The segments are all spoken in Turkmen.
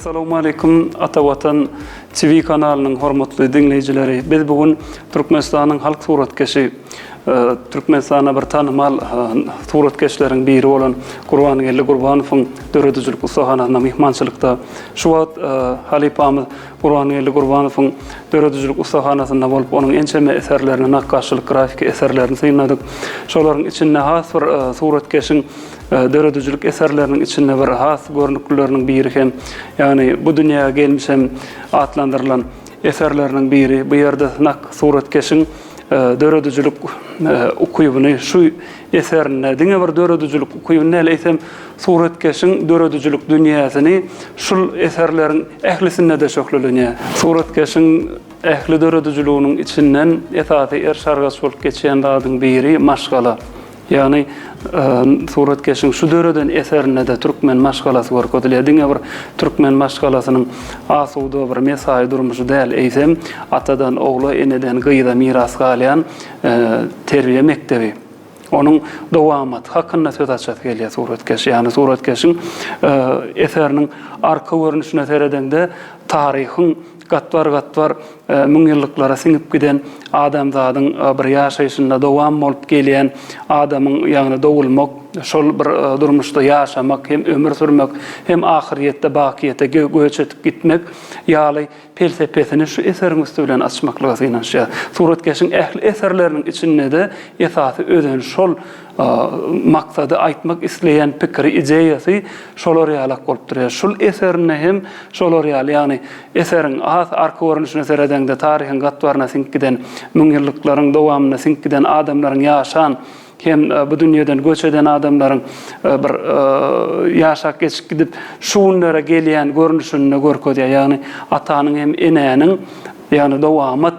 Assalamualeýkum Ata Watan TV kanalynyň hormatly diňleýjileri. Biz bu gün Türkmenistanyň halk suratkeşi, Türkmenistanda bir tanymal suratkeşleriň biri bolan Gurbangeldi Gurbanowyň döredijilik ussahanasynda myhmançylykda. Şu wagt halypamyz Gurbangeldi Gurbanowyň döredijilik ussahanasynda bolup, onuň ençeme eserlerini, nakgaşçylyk, grafiki eserlerini synladyk. Şolaryň içinde has bir suratkeşiň döredijilik eserleriniň içinde bir has görnüklileriniň biri hem, ýagny Bu dünýä gelmişem atlandyrylan eserleriniň biri. Bu ýerde nak suratkeşiň döredijilik ukybyny şu eserinde, diňe bir döredijilik ukybyny däl, eýsem suratkeşiň döredijilik dünýäsini şul eserleriň ählisinde-de şöhlelenýär. Suratkeşiň ähli döredijiliginiň içinden esasy eriş-argaç bolup geçýän zadyň biri maşgala. Ýagny suratkeşiň şu döreden eserinde-de türkmen maşgalasy görkezilýär. Diňe bir türkmen maşgalasynyň asuda bir mesaýy durmuşy däl, eýsem, atadan ogla, eneden gyza miras galýan terbiýe mekdebi. Onuň dowamaty hakynda söz açasy gelýär suratkeş. Ýagny suratkeşiň eseriniň arka görnüşine seredeňde taryhyň gatbar-gatbar müňýyllyklara siňip giden adamzadyň bir ýaşaýşynda dowam bolup gelýän adamyň, ýagny dogulmak, şol bir durmuşda ýaşamak hem ömür sürmek hem ahyrýetde bakyýete göç edip gitmek ýaly pelsepesini şu eseriň üsti bilen açmaklyga synanyşýar. Suratkeşiň ähli eserleriniň içinde-de esasy özen şol maksady aýtmak isleýän pikiri, ideýasy şolar ýalak bolup durýar. Şul eserinde hem şolar ýaly, ýagny eseriň has arka görnüşine seredeňde taryhyň gatbaryna siňip giden, müňýyllyklaryň dowamynda siňip giden adamlaryň ýaşan hem bu dünýeden göç eden adamlaryň bir ýaşap geçip gidip şu günlere gelýän görnüşinde görkezýär. Ýagny atanyň hem enäniň ýagny dowamat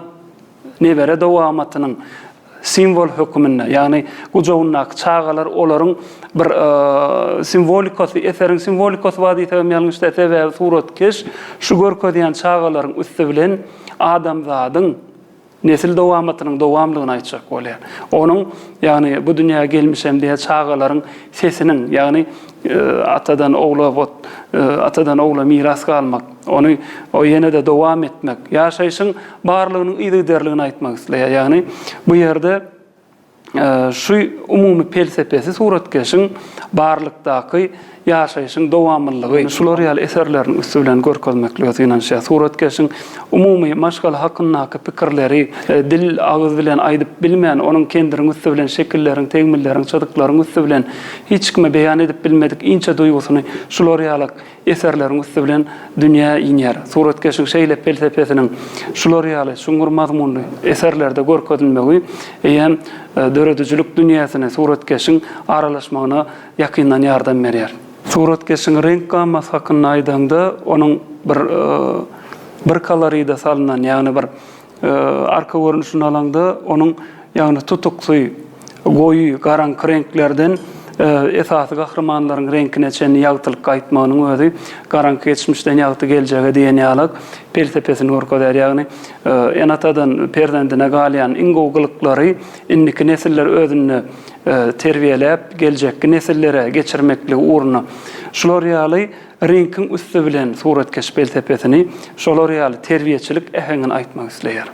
nebere dowamatynyň simwol höküminde, ýagny gujagyndaky çagalar olaryň bir simwolikasy, eseriň simwolikasy bar diýsek hem ýalňyş däl, sebäbi suratkeş şu görkezýän çagalaryň üsti bilen adamzadyň nesil dowamatynyň dowamlygyny aýtjak bolýar. Onuň, ýagny bu dünýä gelmişem diýýär, çagalaryň sesiniň, ýagny atadan ogla atadan ogla miras galmak, ony ýene-de dowam etmek, ýaşaýşyň barlygynyň yzygiderligini aýtmak isleýär. Ýagny bu ýerde şu umumy pelsepesi suratkeşiň barlykdaky ýaşaýşyň dowamlylygy şular ýaly eserleriniň üsti bilen görkezmeklige synanyşýar. Suratkeşiň umumy maşgala hakyndaky pikirleri dil, agyz bilen aýdyp bilmän, onuň kendiriň üsti bilen, şekilleriň, tegmilleriň, çyzyklaryň üsti bilen hiç kime beýan edip bilmedik inçe duýgusyny şular ýaly eserleriň üsti bilen dünýä inýär. Suratkeşiň şeýle pelsepesiniň şular ýaly çuňňur mazmunly eserlerde görkezilmegi eýýäm döredijilik dünýäsine suratkeşiň aralaşmagyna ýakyndan ýardam berýär. Suratkeşiň reňk gammasy hakynda aýdaňda, onuň bir bir koloride salnan, ýagny bir Arka görnüşini alaňda, onuň, ýagny tutuksy, goýy, garaňky reňklerden esasy gahrymanlaryň reňkine çenli ýagtylyk gaýtmagynyň özi garaňky geçmişden ýagty geljege diýen ýalak pelsepesini görkezýär. Ýagny ene-atadan perzendine galýan iň gowy gylyklary indiki nesiller özünde terbiýeläp, geljekki nesillere geçirmekligi ugruna şular ýaly Reňkiň üsti bilen suratkeş pelsepesini şolar ýaly terbiýeçilik äheňini aýtmak isleýär.